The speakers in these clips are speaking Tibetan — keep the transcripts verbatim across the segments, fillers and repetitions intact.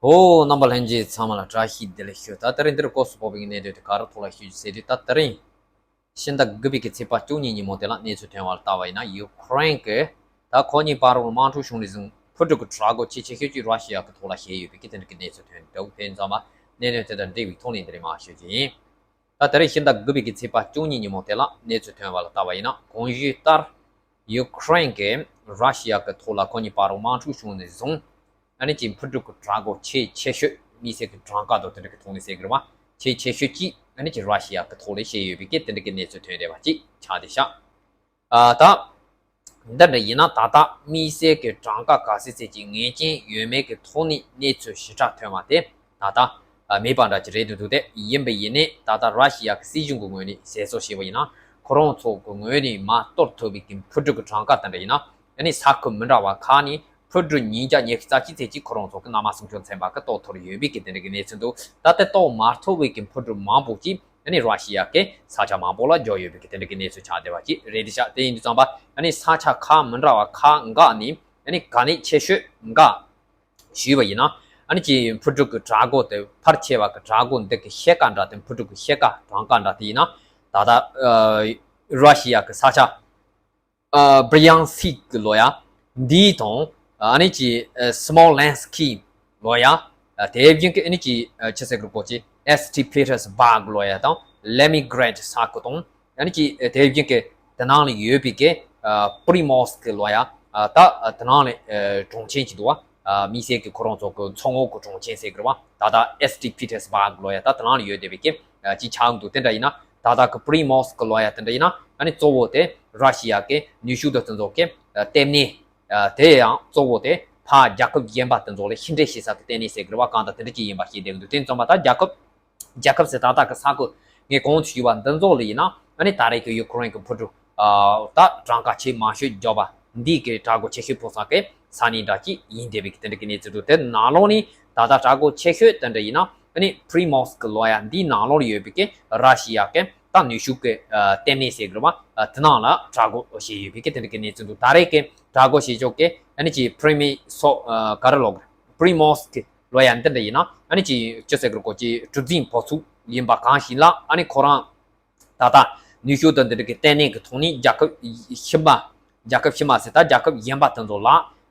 ཨོ། རྣམ་པ་ལྷན་རྒྱས་ཚང་མ་ལ་བཀྲ་ཤིས་བདེ་ལེགས་ཞུ། ད་དེ་རིང་འདིར་སྐབས་སུ་བབས་པའི་གནད་དོན་དེ་ག་རེ་ཐོག་ལ་ཞུ་རྒྱུ་ཟེར་དུས། ད་དེ་རིང་ཕྱི་ཟླ་དགུ་པའི་གི་ཚེས་པ་བཅུ་གཉིས་ཉིན་མོ་དེ་ལ་གནས་ཚུལ་ཐོན་པ་ལ་ལྟ་བ་ཡིན་ན། ཡུ་ཁུ་རེན་གྱིས་ད་ཁོ་གཉིས་བར་དུ་དམག་འཁྲུག་བྱུང་ནས་བཟུང་འཕུར་གྲུ་གི་དྲག་རྒོལ་ཆེས་ཆེ་ཤོས་ཅིག་ར་ཤི་ཡ་གི་ཐོག་ལ་བྱས་ཡོད་པའི་གི་དེ་འདྲ་གི་གནས་ཚུལ་ཐོན་འདུག་དེ་ཙམ་པ་གནད་དོན་དེ་དང་འབྲེལ་བའི་ཐོག་ནས་འདི་རིང་མར་ཞུ་རྒྱུ་ཡིན། ད་དེ་རིང་ཕྱི་ཟླ་དགུ་པའི་གི་ཚེས་པ་བཅུ་གཉིས་ཉིན་མོ་དེ་ལ་གནས་ཚུལ་ཐོན་པ་ལ་ལྟ་བ་ཡིན་ན། གོང་ཞུས་ལྟར་ཡུ་ཁུ་རེན་གྱིས་ར་ཤི་ཡ་གི་ཐོག་ལ་ཁོ་གཉིས་བར་དུ་དམག་འཁྲུག་བྱུང་ནས་བཟུང་ཨ་ནི་ཅིག་འཕུར་གྲུ་གི་དྲག་རྒོལ་ཆེས་ཆེ་ཤོས། དམིགས་བསལ་གྱི་གྲངས་ཀ་དང་དེ་འདྲ་གི་ཐོག་ནས་ཟེར་གི་རེད་བ། ཆེས་ཆེ་ཤོས་ཅིག་ཨ་ནི་ཅིག་ར་ཤི་ཡ་གི་ཐོག་ལ་བྱས་ཡོད་པའི་གི་དེ་འདྲ་གི་གནས་ཚུལ་ཐོན་བསྡད་པ་ཅིག་ཆགས་བསྡད་ཤག་ཨ། ད་འདི་འདྲ་ཡིན་ན། ད་ལྟ་དམིགས་བསལ་གྱི་གྲངས་ཀ་ག་ཚོད་ཅིག་ངེས་ཅན་ཡོད་མེད་ཀྱི་ཐོག་ནས་གནས་ཚུལ་ཞིབ་ཕྲ་ཐོན་པ་དེ་ད་ལྟ་མེད་པ་འདྲ་ཅིག་རེད་འདུག་དེ་ཡིན་པ་ཡིན་ནའི། ད་ལྟ་ར་ཤི་ཡ་གི་སྲིད་གཞུང་གི་ངོས་ནས་ཟེར་སྲོལ་བྱས་པ་ཡིན་ན། ཁོ་རང་ཚོ་གི་ངོས་ནས་མ་གཏོར་ཐུབ་པའི་གི་འཕུར་གྲུ་གི་གྲངས་ཀ་དེ་འདྲ་ཡིན་ན། ཨ་ནི་ས་ཁུལ་མི་འདྲ་བ་ཁག་ནས་འཕུར་གྲུ་ཉིས་བརྒྱ་ཉི་ཤུ་རྩ་གཅིག་ཙམ་ཅིག་ཁོ་རང་ཚོ་གི་གནམ་དམག་སྲུང་སྐྱོང་ཚན་པ་གིས་གཏོར་ཐུབ་ཡོད་པའི་གི་དེ་འདྲ་གི་གནས་ཚུལ་འདུག་ད་ལྟ་གཏོར་མ་ཐུབ་པའི་གི་འཕུར་གྲུ་མང་པོ་ཅིག་ཨ་ནི་ར་ཤི་ཡ་གི་ས་ཆ་མང་པོ་ལ་འབྱོར་ཡོད་པའི་གི་དེ་འདྲ་གི་གནས་ཚུལ་ཆགས་བསྡད་པ་ཅིག་རེད་དེ་ཤག་དེ་ཡིན་དུས་ཙམ་པ་ཨ་ནི་ས་ཆ་ཁག་མི་འདྲ་བ་ཁག་འགའ་ནས་ཨ་ནི་ག་ནས་ཆེ་ཤོས་འགའ་ཞུས་པ་ཡིན་ན། ཨ་ནི་ཅིག་འཕུར་གྲུ་གི་དྲག་རྒོལ་དེ་ཕལ་ཆེ་བ་གི་དྲག་རྒོལ་འདི་གི་ཕྱེད་ཀ་འདྲ་དེ། འཕུར་གྲུ་གི་ཕྱེད་ཀ་གྲངས་ཀ་འདྲ་དེ་ཡིན་ན། ད་ལྟ་ཨ་ར་ཤི་ཡ་གི་ས་ཆ་ཨ་བྷི་རི་ཡང་སི་ཀི་ལོ་ཡ་འདི་དང་། ཨ་ནི་ཅིག་ཨ་སི་མོ་ལེན་སི་ཀི་ལོ་ཡ། ཨ་དེ་བཞིན་གི་ཨ་ནི་ཅིག་ཨ་ཅི་ཟེར་གི་རེད་གོ། ཅིག་ཨེ་སི་ཊི་པི་ཊར་སི་བྷག་ལོ་ཡ་དང་ལེ་ནིན་གྷི་རེད་ས་ཁུལ་དང་། ཨ་ནི་ཅིག་ཨ་དེ་བཞིན་གི་དེ་ནང་ལ་ཡོད་པའི་གི་ཨ་པི་རི་མོ་སི་ཀི་ལོ་ཡ། ཨ་ད་ཨ་དེ་ནང་ལ་ཨ་གྲོང་ཁྱེར་ཅིག་འདུག་བ། ཨ་དམིགས་བསལ་གྱི་ཁོ་རང་ཚོ་གི་མཚོ་ངོས་ཀྱི་གྲོང་ཁྱེར་ཟེར་གི་རེད་བ། ད་ལྟ་ཨེ་སི་ཊི་པི་ཊར་སི་བྷག་ལོ་ཡ་ད་དེ་ནང་ལ་ཡོད་བསྡད་པའི་གི་ཨ་ཅིག་ཆགས་འདུག་དེ་འདྲ་ཡིན་ན། ད་ལྟ་གི་པི་རི་མོ་སི་ཀི་ལོ་ཡ་དེ་འདྲ་ཡིན་ན། ཨ་ནི་གཙོ་བོ་དེ་ར་ཤི་ཡ་གི་ནུས་ཤུགས་དང་དེ་ཚོ་གི་ཨ་ལྟེ་གནས། ཨ་དེ་ཡང་གཙོ་བོ་དེ་ཕར་རྒྱལ་ཁབ་གཞན་པ་དེ་ཚོ་ལ་ཕྱི་འབྲེལ་བྱེད་ས་གི་ལྟེ་གནས་ཟེར་གི་རེད་བ། གང་ལྟར་དེ་འདྲ་ཅིག་ཡིན་པ་ཤེས་བསྡད་ཀྱི་འདུག་དེ་ཙམ་པ་ད་རྒྱལ་ཁབ་རྒྱལ་ཁབ་ཟེར། ད་ལྟ་གི་ས་ཁུལ་ངས་གོང་དུ་ཞུས་པ་འདི་ཚོ་ལ་ཡིན་ན། ཨ་ནི་ད་རེས་ཀྱི་ཡུ་ཁུ་རེན་གྱི་འཕུར་གྲུ་ཨ་ད་གྲངས་ཀ་ཆེས་མང་ཤོས་འབྱོར་བ། འདི་གི་དྲག་རྒོལ་ཆེ་ཤོས་ཕོག་ས་གི་ས་གནས་འདྲ་ཅིག་ཡིན་བསྡད་པའི་གི་དེ་འདྲ་གི་གནས་ཚུལ་འདུག་དེ་ནང་ལོགས་ནས་ད་ལྟ་དྲག་རྒོལ་ཆེ་ཤོས་དེ་འདྲ་ཡིན་ན། ཨ་ནི་པི་རི་མོ་སི་ཀི་ལོ་ཡ་འདིའི་ནང་ལོགས་ལ་ཡོད་པའི་གི་ར་ཤི་ཡ་གི་ད་ནུས་ཤུགས་གི་ཨ་ལྟེ་གནས་ཟེར་གི་རེད་བ། ཨ་དེ་ནང་ལ་དྲག་རྒོལ་བྱས་ཡོད་པའི་གི་དེ་འདྲ་གི་གནས་ཚུལ་འདུག་ད་རེས་གི་དྲག་རྒོལ་བྱེད་ཕྱོགས་གི་ཨ་ནི་ཅིག་པི་རི་མི་སོ་ཨ་ག་རེ་ལབ་དགོས་རེད། པི་རི་མོ་སི་ཀི་ལོ་ཡ་འདི་འདྲ་ཡིན་ན། ཨ་ནི་ཅིག་ཅི་ཟེར་གི་རེད་གོ། ཅིག་གྲུ་གཟིངས་བབས་ཚུགས་ཡིན་པ་གང་ཞིག་ལ། ཨ་ནི་ཁོ་རང་ད་ལྟ་ནུས་ཤུགས་དང་འདི་འདྲ་གི་ལྟེ་གནས་ཀྱི་ཐོག་ནས་རྒྱལ་ཁབ་ཕྱི་མ། རྒྱལ་ཁབ་ཕྱི་མ་ཟེར། ད་རྒྱལ་ཁབ་གཞན་པ་དེ་ཚོ་ལ་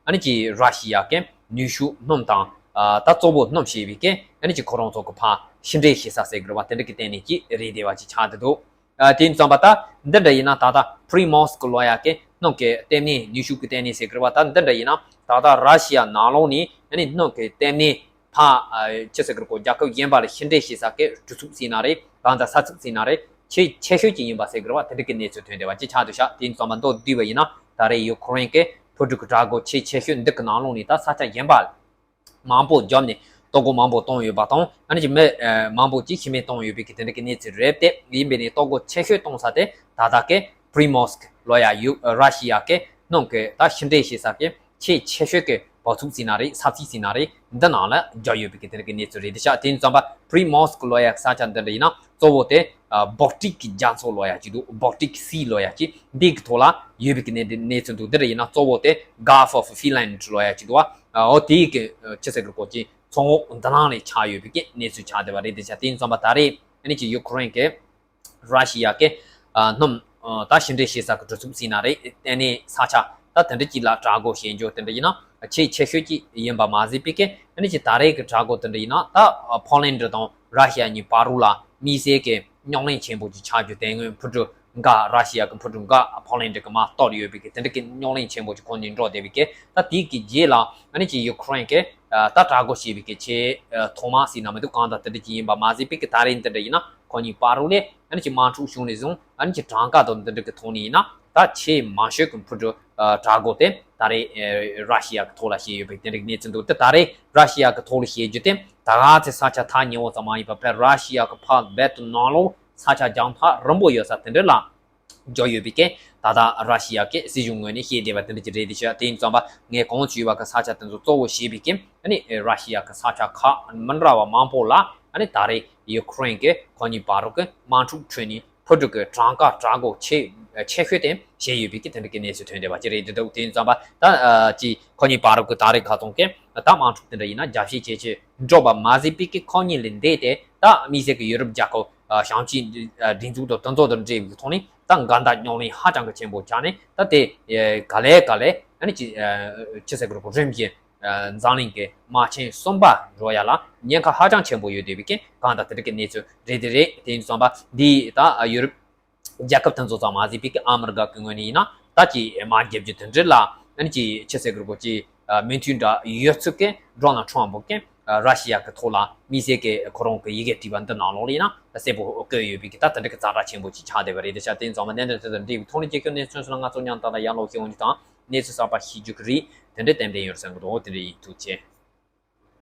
ཨ་ནི་ཅིག་ར་ཤི་ཡ་གི་ནུས་ཤུགས་སྣུམ་དང་། ཨ་ད་གཙོ་བོ་སྣུམ་ཞེས་པའི་གི་ཨ་ནི་ཅིག་ཁོ་རང་ཚོ་གི་ཕར་ཕྱི་འབྲེལ་བྱེད་ས་ཟེར་གི་རེད་བ། དེ་འདྲ་གི་ལྟེ་གནས་ཅིག་རེད་བསྡད་པ་ཅིག་ཆགས་བསྡད་འདུག་ཨ་དེ་ཙམ་པ་ད་འདི་འདྲ་ཡིན་ན། ད་ལྟ་པི་རི་མོ་སི་ཀི་ལོ་ཡ་གི་སྣུམ་གི་ལྟེ་གནས། ནུས་ཤུགས་ཀྱི་ལྟེ་གནས་ཟེར་གི་རེད་བ། ད་འདི་འདྲ་ཡིན་ན། ད་ལྟ་ར་ཤི་ཡ་ནང་ལོགས་ནས་ཨ་ནི་སྣུམ་གི་ལྟེ་གནས་ཕར་ཨ་ཅི་ཟེར་གི་རེད་གོ། རྒྱལ་ཁབ་གཞན་པ་ལ་ཕྱི་འབྲེལ་བྱེད་ས་གི་གྲུ་ཚུགས་ཟེར་ན་རེད། གང་ལྟར་ས་ཚིགས་ཟེར་ན་རེད། ཆེས་ཆེ་ཤོས་ཅིག་ཡིན་པ་ཟེར་གི་རེད་བ། དེ་འདྲ་གི་གནས་ཚུལ་ཐོན་བསྡད་པ་ཅིག་ཆགས་འདུག་ཤག་དེ་ཙམ་པ་མདོར་བསྡུས་པ་ཡིན་ན། ད་རེས་ཡུ་ཁུ་རེན་གི་འཕུར་གྲུ་གི་དྲག་རྒོལ་ཆེས་ཆེ་ཤོས་འདི་གི་ནང་ལོགས་ནས་ད་ས་ཆ་གཞན་པ་མང་པོ་བརྒྱབ་ནས་གཏོར་རྒོལ་མང་པོ་བཏང་ཡོད་པ་དང་། ཨ་ནི་ཅིག་མི་ཨ་མང་པོ་ཅིག་ཤི་རྨས་བཏང་ཡོད་པའི་གི་དེ་འདྲ་གི་གནས་ཚུལ་རེད་དེ། ཡིན་པས་ནས་གཏོར་རྒོལ་ཆེ་ཤོས་གཏོང་ས་དེ་ད་ལྟ་གི་པི་རི་མོ་སི་ཀི་ལོ་ཡ་ཡུ་ར་ཤི་ཡ་གི་སྣུམ་གི་ད་ཕྱི་འབྲེལ་བྱེད་ས་གི་ཆེས་ཆེ་ཤོས་ཀྱི་བབས་ཚུགས་ཟེར་ན་རེད། ས་ཚིགས་ཟེར་ན་རེད། འདི་ནང་ལ་འབྱོར་ཡོད་པའི་གི་དེ་འདྲ་གི་གནས་ཚུལ་རེད་དེ་ཤག་དེ་ཙམ་པ་པི་རི་མོ་སི་ཀི་ལོ་ཡ་གི་ས་ཆ་འདི་འདྲ་ཡིན་ན། གཙོ་བོ་དེ་ཨ་བོལ་ཊིག་གི་རྒྱ་མཚོ་ལོ་ཡ་ཅིག་འདུག་བོལ་ཊིག་སི་ལོ་ཡ་ཅིག་འདི་གི་ཐོག་ལ་ཡོད་པའི་གི་གནས་གནས་ཚུལ་འདུག་འདི་འདྲ་ཡིན་ན། གཙོ་བོ་དེ་Gulf of Finland ལོ་ཡ་ཅིག་འདུག་བ། ཨ་འོ་དེའི་གི་ཨ་ཅི་ཟེར་གི་རེད་གོ། ཅིག་མཚོ་ངོས་འདི་ནང་ལ་ཆགས་ཡོད་པའི་གི་གནས་ཚུལ་ཆགས་བསྡད་པ་རེད་དེ་ཤག་དེ་ཙམ་པ་ད་རེས་ཨ་ནི་ཅིག་ཡུ་ཁུ་རེན་གི་ར་ཤི་ཡ་གི་ཨ་སྣུམ་ཨ་ད་ཕྱི་འབྲེལ་བྱེད་ས་གི་གྲུ་ཚུགས་ཟེར་ན་རེད། ལྟེ་གནས་ས་ཆ་ད་དེ་འདྲ་ཅིག་ལ་དྲག་རྒོལ་བྱེད་རྒྱུ་དེ་འདྲ་ཡིན་ན། ཆེས་ཆེ་ཤོས་ཅིག་ཡིན་པ་མ་ཟད་པའི་གི་ཨ་ནི་ཅིག་ད་རེས་གི་དྲག་རྒོལ་དེ་འདྲ་ཡིན་ན། ད་ཕོ་ལན་ཌི་དང་ར་ཤི་ཡ་གཉིས་བར་དུ་ལ་དམིགས་བསལ་གི་རྙོག་གླེང་ཆེན་པོ་ཅིག་ཆགས་རྒྱུ། དེ་སྔོན་འཕུར་གྲུ་འགའ། ར་ཤི་ཡ་གི་འཕུར་གྲུ་འགའ་ཕོ་ལན་ཌི་གི་མར་གཏོར་ཡོད་པའི་གི་དེ་འདྲ་གི་རྙོག་གླེང་ཆེན་པོ་ཅིག་ཁོང་གཉིས་འགྲོ་བསྡད་པའི་གི། ད་དེའི་གི་རྗེས་ལ་ཨ་ནི་ཅིག་ཡུ་ཁུ་རེན་གི་ཨ་ད་དྲག་རྒོལ་བྱས་པའི་གི་ཆེས་ཨ་ཐོག་མ་ཟེར་ན་མི་འདུག་གང་ལྟར་དེ་འདྲ་ཅིག་ཡིན་པ་མ་ཟད་པའི་གི་ད་རེས་འདི་འདྲ་ཡིན་ན། ཁོ་གཉིས་བར་དུ་ལ་ཨ་ནི་ཅིག་དམག་འཁྲུག་བྱུང་ནས་བཟུང་། ཨ་ནི་ཅིག་གྲངས་ཀ་དང་འདི་འདྲ་གི་ཐོག་ནས་ཡིན་ན། ད་ཆེས་མང་ཤོས་ཀྱི་འཕུར་གྲུ་ཨ་དྲག་རྒོལ་དེ་ད་རེས་ཨ་ར་ཤི་ཡ་གི་ཐོག་ལ་བྱས་ཡོད་པའི་དེ་འདྲ་གི་གནས་ཚུལ་འདུག་དེ་ད་རེས་ར་ཤི་ཡ་གི་ཐོག་ལ་བྱས་རྒྱུ་དེ་ད་ག་ཚོད་ས་ཆ་ཐག་ཉེ་བོ་ཙམ་མ་ཡིན་པར། ཕར་ར་ཤི་ཡ་གི་ཕར་རྦད་དེ་ནང་ལོགས་ས་ཆ་རྒྱང་ཐག་རིང་པོ་ཡོད་ས་དེ་འདྲ་ལ་འབྱོར་ཡོད་པའི་གི་ད་ལྟ་ར་ཤི་ཡ་གི་སྲིད་གཞུང་ངོས་ནས་བཤད་བསྡད་པ་དེ་འདྲ་ཅིག་རེད་དེ་ཤག་དེ་ཡིན་ཙམ་པ་ངས་གོང་དུ་ཞུས་པ་གི་ས་ཆ་དེ་ཚོ་གཙོ་བོ་བྱས་པའི་གི་ཨ་ནི་ར་ཤི་ཡ་གི་ས་ཆ་ཁག་མི་འདྲ་བ་མང་པོ་ལ་ཨ་ནི་ད་རེས་ཡུ་ཁུ་རེན་གི་ཁོ་གཉིས་བར་དུ་གི་དམག་འཁྲུག་ཁྲོད་ནས་འཕུར་གྲུ་གི་གྲངས་ཀ་དྲག་རྒོལ་ཆེ་ཆེ་ཤོས་དེ་བྱས་ཡོད་པའི་གི་དེ་འདྲ་གི་གནས་ཚུལ་ཐོན་བསྡད་པ་ཅིག་རེད་དེ་འདུག་དེ་ཡིན་ཙམ་པ་ད་ཨ་ཅིག་ཁོ་གཉིས་བར་དུ་གི་ད་རེས་ཁ་ཚོང་གི་ ད་དམག་འཁྲུག་དེ་འདྲ་ཡིན་ན་རྒྱབ་བཤད་བྱེད་ཆེད་འགྲོ་བ་མ་ཟད་པའི་གི་ཁོང་གཉིས་ལས་འདས་ཏེ་ད་དམིགས་བསལ་གྱི་ཡུ་རོབ་རྒྱལ་ཁབ་ཞིང་ཆེན་སྒྲིག་འཛུགས་དང་དེ་ཚོ་དང་འབྲེལ་བའི་ཐོག་ནས་ད་འགལ་ཟླ་རྙོག་གླེང་ཧ་ཅང་གི་ཆེན་པོ་ཆགས་ནས་ད་དེ་ག་ལེ་ག་ལེ་ཨ་ནི་ཅི་ཆི་ཟེར་དགོས་རེད། རིམ་བཞིན་འཛམ་གླིང་གི་དམག་ཆེན་གསུམ་པ་འགྲོ་ཡ་ལ་ཉེན་ཁ་ཧ་ཅང་ཆེན་པོ་ཡོད་བསྡད་པའི་རྐྱེན་གང་ལྟར་དེ་འདྲ་གི་གནས་ཚུལ་རེད་དེ་རེད། དེ་ཡིན་དུས་ཙམ་པ་འདི་ད་ཡུ་རོབ་རྒྱལ་ཁབ་དེ་ཚོ་ཙམ་མ་ཟད་པའི་གི་ཨ་མི་རི་ཀ་གི་ངོས་ནས་ཡིན་ན་ད་ཅི་དམག་རྒྱག་རྒྱུ་དེ་འདྲ་ལ་ཨ་ནི་ཅི་ཆི་ཟེར་དགོས་རེད། ཅི་མོས་མཐུན་འདྲ་ཡོད་ཚུལ་གྱི་ཌོ་ནལ་ཊམ་ཕུ་གིས་ར་ཤི་ཡ་གི་ཐོག་ལ་དམིགས་བསལ་གྱི་ཁོ་རང་གི་ཡི་གེ་བྲིས་པ་འདི་ནང་ལོགས་ལ་ཡིན་ན་གསལ་པོ་བཀོད་ཡོད་པའི་གི་ད་དེ་འདྲ་གི་ཛ་དྲག་ཆེན་པོ་ཅིག་ཆགས་བསྡད་པ་རེད། དེ་ཤ་དེ་ཙམ་པ་གནད་དོན་དེ་དང་འབྲེལ་བའི་ཐོག་ནས་རྒྱལ་ཁབ་གནས་ཚུལ་སོགས་ལ་ང་ཚོ་མཉམ་དུ་ཡར་ཀློག་ཤེས་འོང་རྒྱུ་དང་གནས་ཚུལ་གསར་པ་ཤེས་རྒྱུ་གི་རེད། དེ་འདྲའི་ཏན་ཏན་ཡོད་རེད་བསམ་གི་འདུག་དེ་འདྲ་ཡིན། ཐུགས་རྗེ་ཆེ།